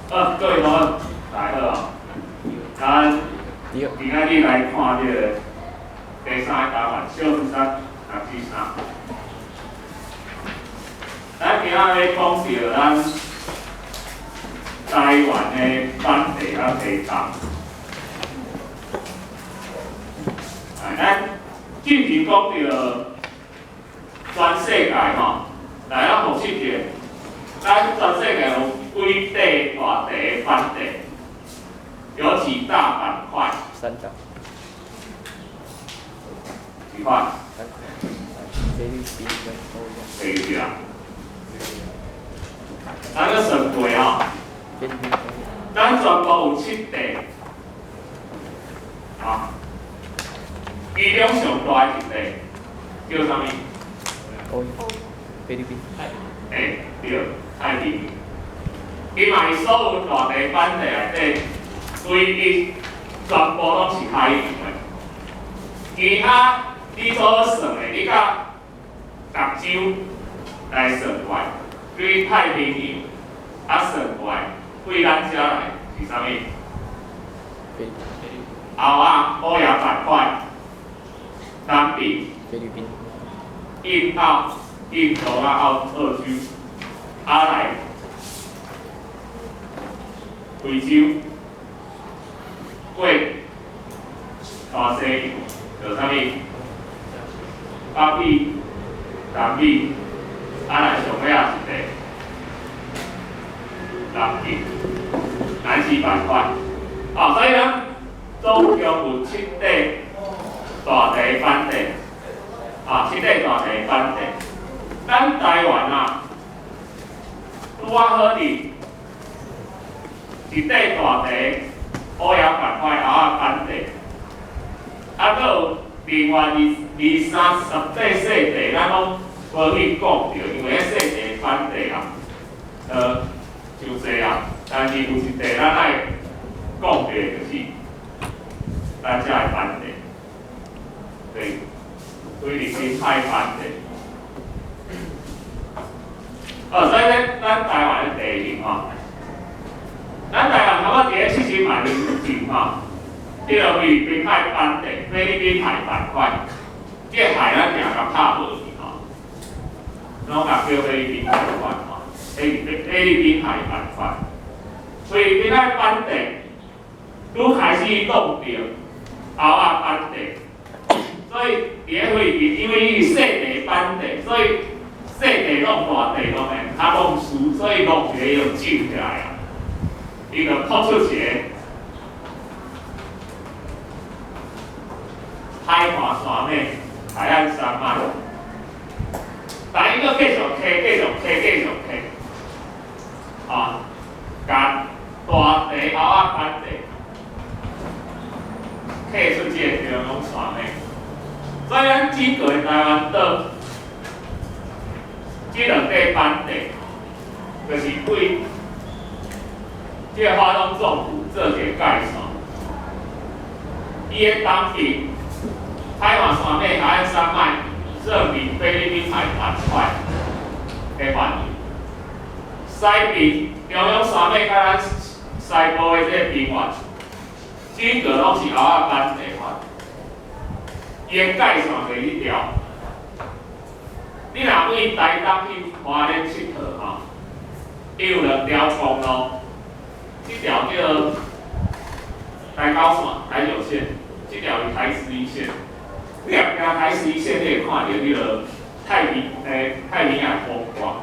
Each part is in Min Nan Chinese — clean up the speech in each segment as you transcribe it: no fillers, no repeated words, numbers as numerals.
好，各位同學，大家好。咱今仔日來看這个第三個單元，小分三六之三。咱今仔日講著咱台灣的板塊佮地動。啊，咱之前講著全世界吼，來咱複習一下，咱全世界有幾塊大地板塊？有幾大板塊？三大。幾塊？三塊。菲律賓跟歐亞。對對啊。咱閣算過吼，菲律賓、歐亞。咱全國有七塊，啊，其中上大的一塊叫啥物？歐亞。菲律賓。欸，對，太平洋。伊嘛是所有大地板塊內底唯一全部攏是海洋的，其他你所算的，你佮逐洲來算過來，對太平洋啊算過來，對咱遮來是啥物？菲律賓。歐亞歐亞板塊，南邊。菲律賓。印澳、印度佮澳洲，啊來非洲。過大西洋，就啥物？北美、南美，啊來上尾仔一塊南極、南極板塊。啊，所以咱總共有七塊大地板塊，啊，七塊大地板塊。咱台灣啊，拄仔好佇一塊大地歐亞板塊、歐亞板塊，啊，閣有另外二二三十塊細地，咱攏無去講著，因為彼細地板塊啊，傷濟啊。但是有一塊咱愛講著的，就是咱遮的板塊，對，菲律賓海板塊。哦，所以咧，咱台灣的地形吼，咱台灣差不多佇咧70萬年前吼，這个菲律賓海板塊、菲律賓海板塊，這個海咱定共拍無去吼，攏共叫菲律賓板塊吼，菲律賓海板塊，菲律賓海板塊拄開始弄著歐亞板塊，所以佇咧菲律賓，因為伊是細地板塊，所以細地弄大地弄的較弄輸，所以弄一個就種起來啊，伊就突出一個海岸山脈、海岸山脈，但伊閣繼續揢、繼續揢、繼續揢，啊，共大地歐亞板塊揢出這個中央山脈，所以咱整個的台灣島，這兩塊板塊，就是對這個花東縱谷做一個界線。伊的東邊海岸山脈、海岸山脈算佇菲律賓海板塊的範圍，西邊中央山脈佮咱西部的這個平原，整個攏是歐亞板塊範。伊的界線就是這條。你若對台東去花蓮𨑨迌吼，伊有兩條公路，這條叫台九線、台九線，這條是台11線。你若行台十一線，你會看著彼個太平洋風光，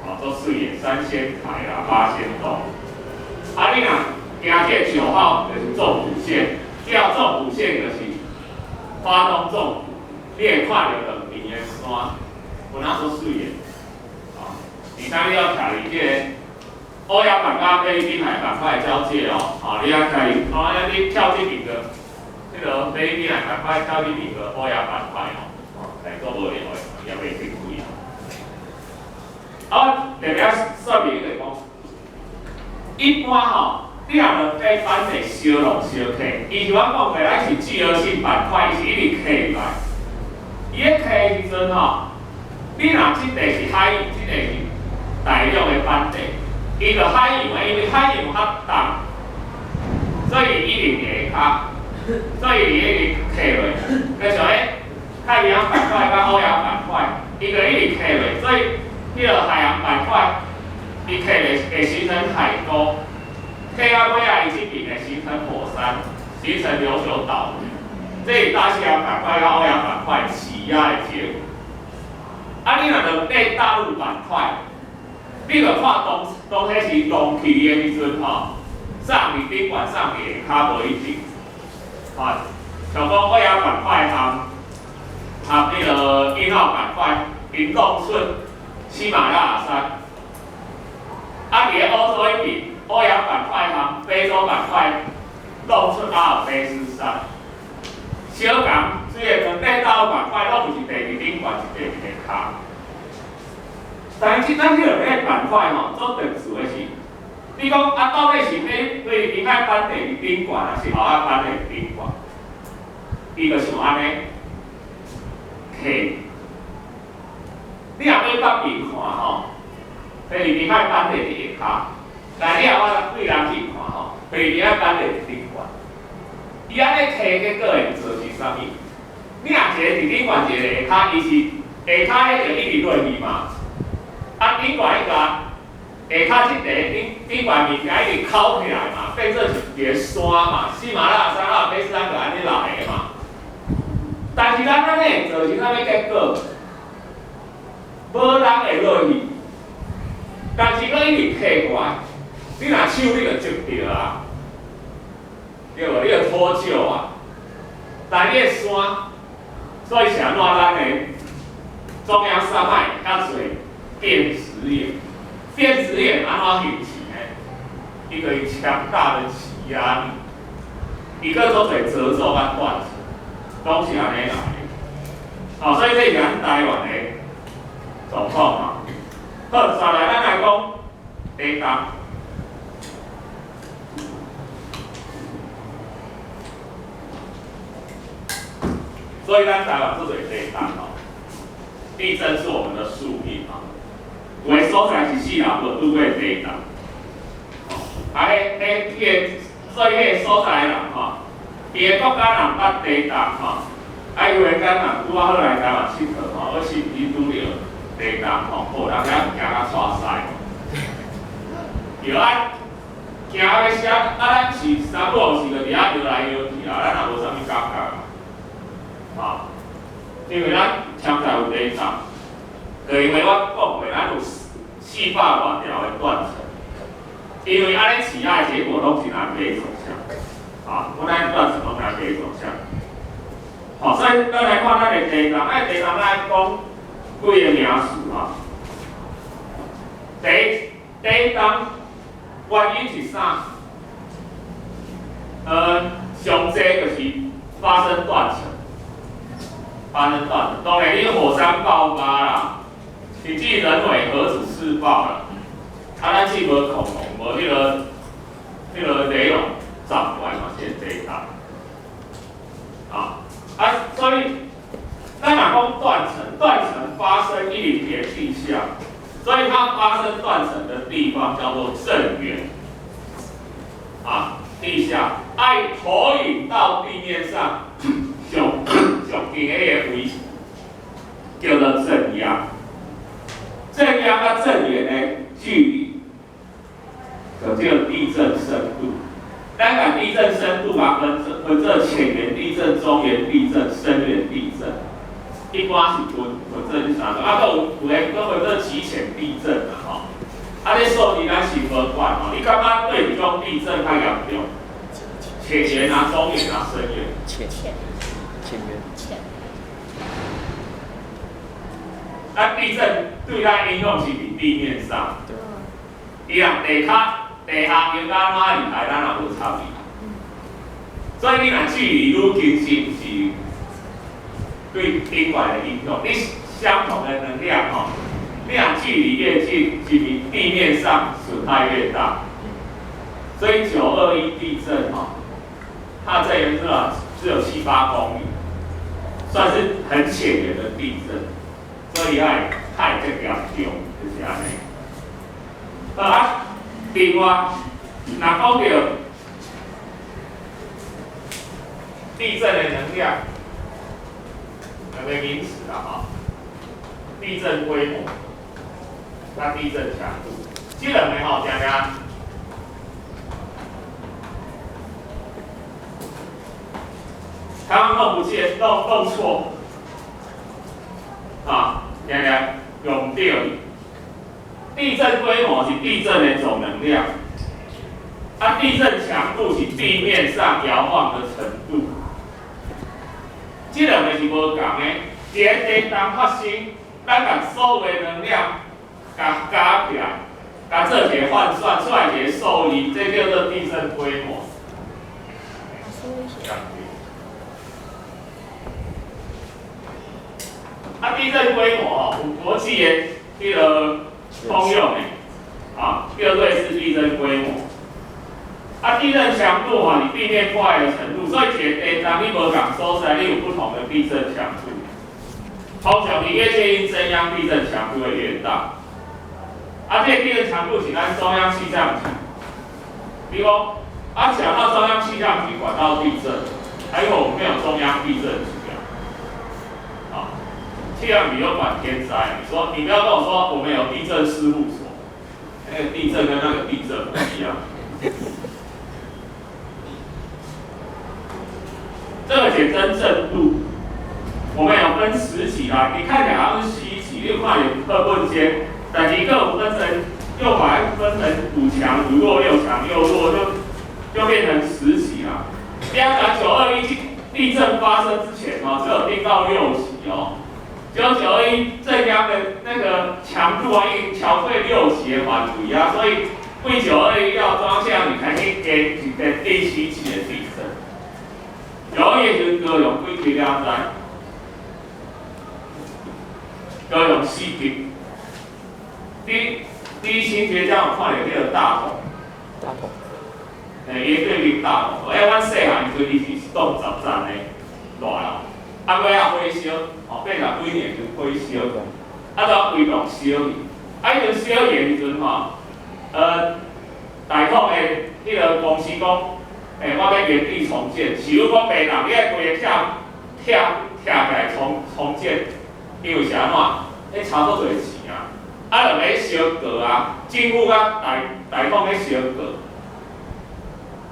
哦，足媠的三仙台啦、八仙洞。啊，你若行這個9號，就是縱谷線，這條縱谷線就是花東縱谷，你會看著兩邊的山。有哪足媠的，啊！而且你要徛佇這個歐亞板佮菲律賓海板塊交界哦，啊，你要徛佇，哦，你跳這邊個，這個菲律賓海板塊跳這邊個歐亞板塊哦，哦，來做無聊的，也袂真貴。啊，特別說明就是講，一般吼，你若兩塊板塊相挵相揢，伊像我講的，咱是聚合性板塊，伊是一直揢入來。伊咧揢的時陣吼，你若這塊是海，這塊是大陸的板塊，伊就海洋，因為海洋較重，所以伊一定下跤，所以伊一直磕落，就像彼太平洋板塊佮歐亞板塊，伊就一直磕落，所以彼个海洋板塊，伊磕落會形成海溝，磕到尾仔，伊這邊會形成火山，形成琉球島嶼。這是大西洋板塊佮歐亞板塊擠壓的結果。啊，你若著對大陸板塊，你著看當當彼時隆起的時陣吼，送佇頂懸送佇下跤無一定。吼，像講歐亞板塊含含彼个印澳板塊，𪜶弄出喜馬拉雅山。啊，佇咧歐洲彼邊，歐亞板塊含非洲板塊弄出阿爾卑斯山。相仝，雖然兩塊大陸板塊攏有一塊佇頂懸，一塊佇下跤。但是咱這兩个板塊吼，做特殊的是，你講啊，到底是彼菲律賓海板塊佇頂懸，還是歐亞板塊佇頂懸？伊就像按呢，磕。你若欲北邊看吼，菲律賓海板塊佇下跤，但你若我對南邊看吼，菲律賓海板塊佇頂懸。伊按呢磕結果會造成啥物？你若一個佇頂懸，一個下跤，伊是下跤彼個一直落去嘛？啊，頂懸彼個下跤這塊頂頂懸物件一直摳起來嘛，變做一個山嘛，喜馬拉雅山、阿爾卑斯山就按呢來的嘛。但是咱按呢會造成啥物結果？無人會落去，但是閣一直磕過來，你若手你就折著啊，對無？你就脫臼啊。但你的山，所以是按怎咱的中央山脈較濟變質岩，變質岩按怎形成的？伊就伊強大的擠壓力，伊閣做濟褶皺佮斷層，攏是按呢來的。好，所以這是咱台灣的狀況嘛。好，再來咱來講地動。所以咱台灣做濟地動吼，地震是我們的宿命啊。有的所在是四人無拄過地動，啊，彼彼彼个，所以彼个所在的人吼，伊的國家人捌地動吼，啊，有的敢若拄仔好來台灣𨑨迌吼，我是毋是拄著地動吼？好，人遐驚甲掣屎。對啊，驚欲死，啊，咱是三不五時就佇遐搖來搖去啦，咱也無啥物感覺啊。啊，因為咱潛在有地動，就因為我講過，咱有400外條的斷層，因為按呢擠壓的結果攏是南北走向，啊，阮咱斷層攏南北走向。好，所以咱來看咱的地動，咱的地動咱來講幾个名詞啊。第一，地動原因是啥？上濟就是發生斷層。發生斷層，當然你火山爆發啦，甚至人為核子試爆啦，啊，咱是無恐龍，無彼个雷龍砸過來嘛，是會地動。啊，啊，所以咱若講斷層，斷層發生一直佇地下，所以它發生斷層的地方叫做震源。啊，地下愛投影到地面上，上上近彼个位叫做震央。震央佮震源的距離，就叫地震深度。咱共地震深度啊分做淺源地震、中源地震、深源地震。一般是分做這三種，啊，閣有有的閣分做極淺地震啦吼。啊，這數字咱是無管吼，你感覺佗一種地震較嚴重？淺源啊、中源啊、深源。淺淺源。淺。啊，地震對咱影響是佇地面上。對。伊若地跤地下搖甲按怎厲害，咱也無參與。所以你若距離愈近，是毋是對頂懸的影響？你相同的能量吼，你若距離越近，是毋是地面上損害越大？所以9·21地震吼，它震源只有七八公里，算是很淺源的地震，所以愛太這嚴重，就是按呢。啊，另外，若講到地震的能量，兩個名詞啦吼，地震規模，佮地震強度，這兩個吼，定定台灣弄不見，弄錯，啊，定定用毋對。地震規模是地震的總能量，啊，地震強度是地面上搖晃的程度。這兩個是無仝的。佇咧地動發生，咱共所有的能量共加起來，共做一個換算出來一個數字，這叫做地震規模。啊，地震規模吼，有國際的彼個通用的，啊，叫瑞士地震規模。啊，地震強度吼，是地面破壞的程度，所以一個地動你無仝所在，你有不同的地震強度。通常你越接近中央，地震強度會越大。啊，這個地震強度是咱中央氣象局，比如講，啊，講到中央氣象局管到地震，還有我們沒有中央地震局啊。啊，氣象局又管天災，你說你不要跟我說我們有地震事務所，那個地震跟那個地震不一樣。這個簡稱震度，我們有分10級啦，你看起來好像是7級，你有看有課本先，但是閣有分成，又把它分成5強、5弱、6強、6弱，就變成10級啦。你要講921地震發生之前哦，只有定到6級哦。9·921震央的那個強度啊，已經超過6級的範圍啊，所以對921了，中央氣象局開始加一個第7級的地震。921時陣高雄幾級了知？高雄4級。佇新崛江有看著彼個大同。大同。欸，伊對面大同，欸，阮細漢時陣伊是一棟10層的大樓，啊，尾仔火燒，哦，80幾年就火燒，啊，就規棟燒去，啊，彼陣燒去的時陣吼，大同的彼個公司講，欸，我欲原地重建，是汝講白人，你愛規個拆拆拆起來重建，因為是按怎？彼差足濟錢啊，啊，就咧相告啊，政府佮大同咧相告。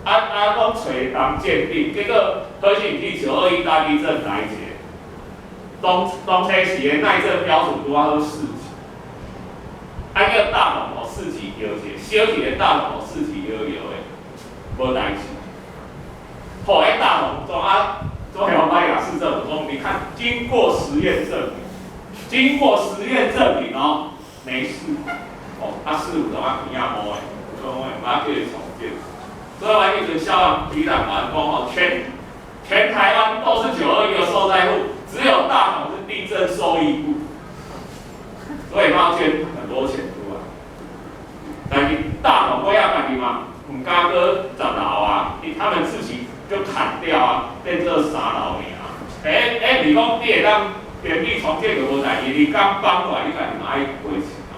啊啊，攏揣人鑑定，結果好是毋是921大地震來一個，當當時的耐震標準拄仔好4級，啊叫大同予4級搖者，小一个大同予4級搖搖的，無代誌。予彼大同總啊，總曉歹甲市政府講，你看經過實驗證明，經過實驗證明哦，沒事。哦，啊市府怎啊鼻仔摸的，講嘛叫伊重建。所以我彼陣蕭邦局長講吼，全台灣都是921的受災戶，只有大同是地震受益戶，所以他要捐很多錢出來。但是大同尾仔家己嘛，毋敢閣10樓啊，他們自己就砍掉啊，變做3樓爾。欸欸，你講你會當原地重建就無代誌，你敢搬過來，你家己嘛愛賠錢哦。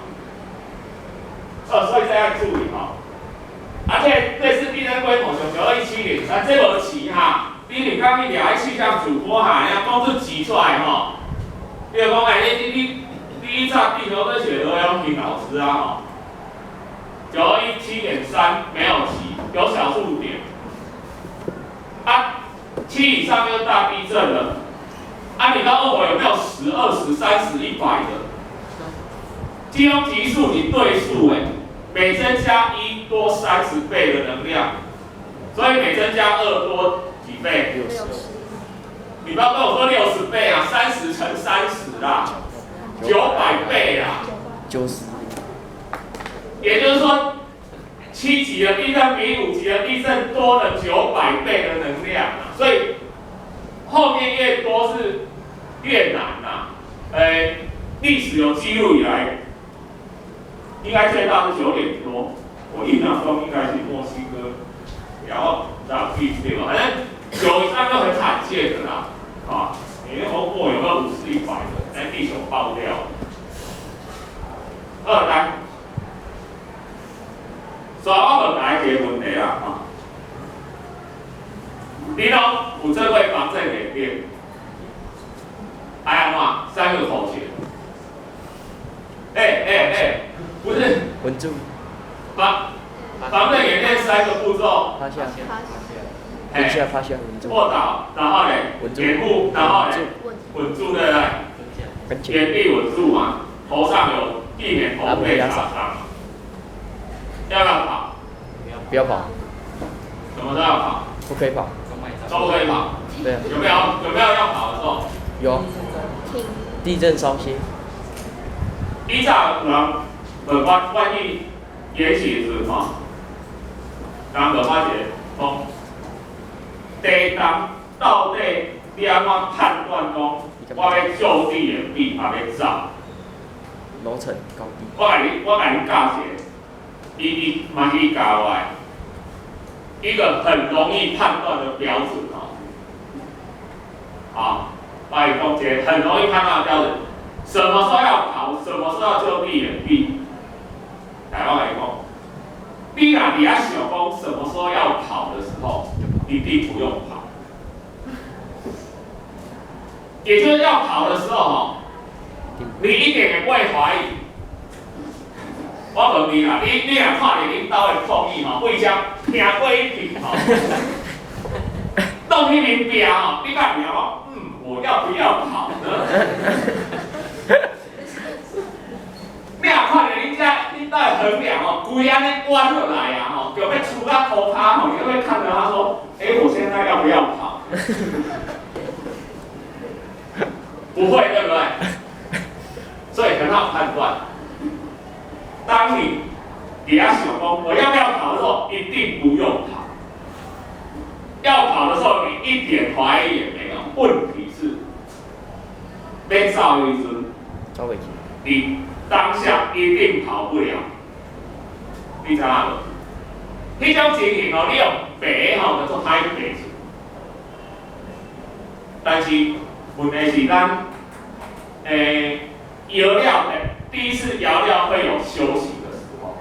哦，所以這要注意吼。啊，這類似地震規模上921 7.3，這無錢哈。你如講你掠去氣象主播哈，爾講出錢出來吼，你就講欸，你以早地球科學羅永平老師啊吼，921 7.3沒有級，有小數點。啊，7以上就是大地震了。啊，你要問我有沒有10、20、30、100的？這種級數是對數的，每增加1多30倍的能量，所以每增加2多幾倍？60。你不要跟我說60倍啊，30乘30啦，900倍啦。90。也就是說，7級的地震比5級的地震多了900倍的能量啊，所以後面越多是越難啊。欸，歷史有記錄以來，應該最大是9點多，我印象中應該是墨西哥，然後然後對吧？反正9以上就很罕見的啦，啊，你那過有沒有50、100的？那地球爆掉。二來，所以閣來一个問題啦，吼。你攏有做過防震演練？愛按怎？三個口訣。欸欸欸，不是。穩住。防震演練三個步驟。趴下。蹲下，趴下，穩住。臥倒，然後咧，掩護，然後咧，穩住，對不對？原地穩住嘛，頭上有避免頭被砸傷。要不要跑？不要跑。什麼都要跑？不可以跑。都不可以跑。對啊。有沒有要跑的時候？有。地震稍歇。以前有人問我，我去演習時吼，人問我一个，講地動到底你按怎判斷講，我欲就地掩蔽，抑欲走？樓層高低。我共你教一个，伊嘛是伊教我的，一個很容易判斷的標準哦。好，我共你講一個很容易判斷的標準，什麼時候要跑，什麼時候要就地掩蔽？來，我共你講，你若佇遐想講什麼時候要跑的時候，一定不用跑。也就是要跑的時候，吼，你一定會懷疑。我問你啦，你若看著恁兜的創意吼，對遮聽過一去吼，弄彼面壁吼，你敢會曉講？嗯，我要不要跑呢？你若看著恁遮恁兜的橫梁吼，規按呢彎落來啊吼，就欲出到塗跤吼，你會看著他說：欸，我現在要不要跑？不會，對不對？所以很好判斷。當你佇遐想講我要不要跑的時候，一定不用跑。要跑的時候，你一點懷疑也沒有。問題是，欲走的時陣，你當下一定跑不了。你知影無？彼種情形哦，你用爬吼，就足歹爬出。但是問題是咱，搖了的，第一次搖了會有休息的時候，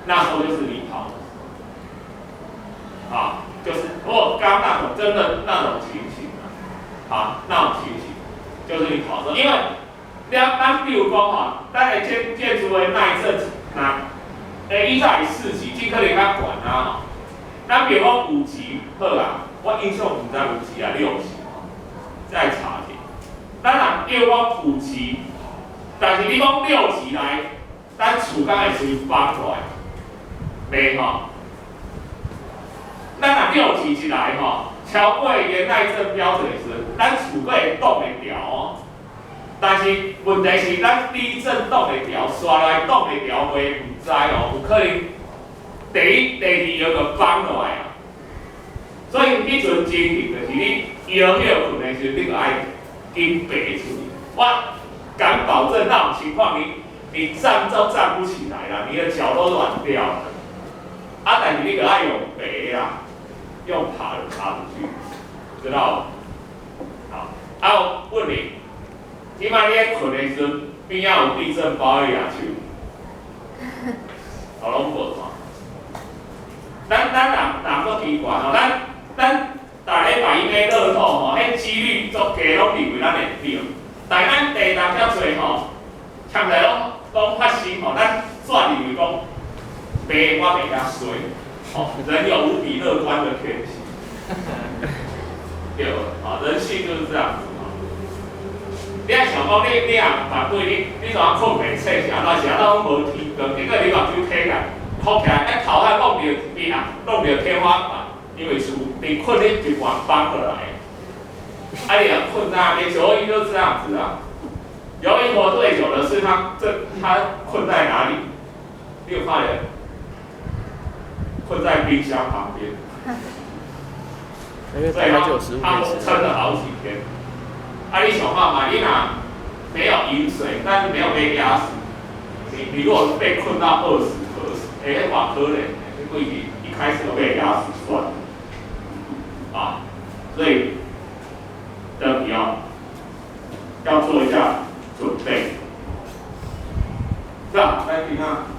那時候就是你跑的時候，啊，就是如果剛那種真的那種情形啊，啊，那種情形就是你跑的時候，因為咱比如講吼，咱的建築的耐震，那，以前是4級，這可能較懸啊吼。咱比如講5級好啊，我印象毋知5級啊6級吼，再查一下。咱若叫講5級，但是你講6級來，咱厝敢會隨崩落來？袂吼。咱若6級一來吼，超過伊的耐震標準時，咱厝閣會擋會牢哦。但是問題是，咱地震擋會牢，紲來擋會牢袂？毋知哦，有可能第一、第二搖就崩落來啊。所以彼陣情形就是你搖歇睏的時陣，你就愛緊爬出去。我敢保證那種情況，你站都站不起來啦，你的腳都軟掉了。啊，但是你就愛用爬啦，用爬的爬出去，知道無？好，啊，我問你，這擺你咧睏的時陣，邊仔有地震包佇舉手？哦，攏無吼。咱人閣奇怪吼，咱逐禮拜去買樂透吼，彼幾率足低，攏認為咱會中。但咱地動遮濟吼，差毋多攏發生吼，咱煞認為講，袂我袂遐衰，吼，人有無比樂觀的天性，對無？啊，人性就是這樣子吼。你愛想講你若反對你，你怎啊睏袂醒是按怎？是按怎攏無天光，結果你目睭啟來，哭起來，欸頭還弄著邊啊，弄著天花板，因為厝佇睏咧一半崩落來，啊你若睏那邊，所以就是這樣子啊。有一活最久的是他睏在哪裡？你有發現？睏在冰箱旁邊。因為所以大概就有食物他可以吃。撐了好幾天。啊，你想看嘛？你若沒有飲水，但是沒有被壓死，你如果被困到餓死、渴死，欸，偌可憐，你規矩一開始就被壓死算了。啊，所以這你要做一下準備。是吧？來，你看。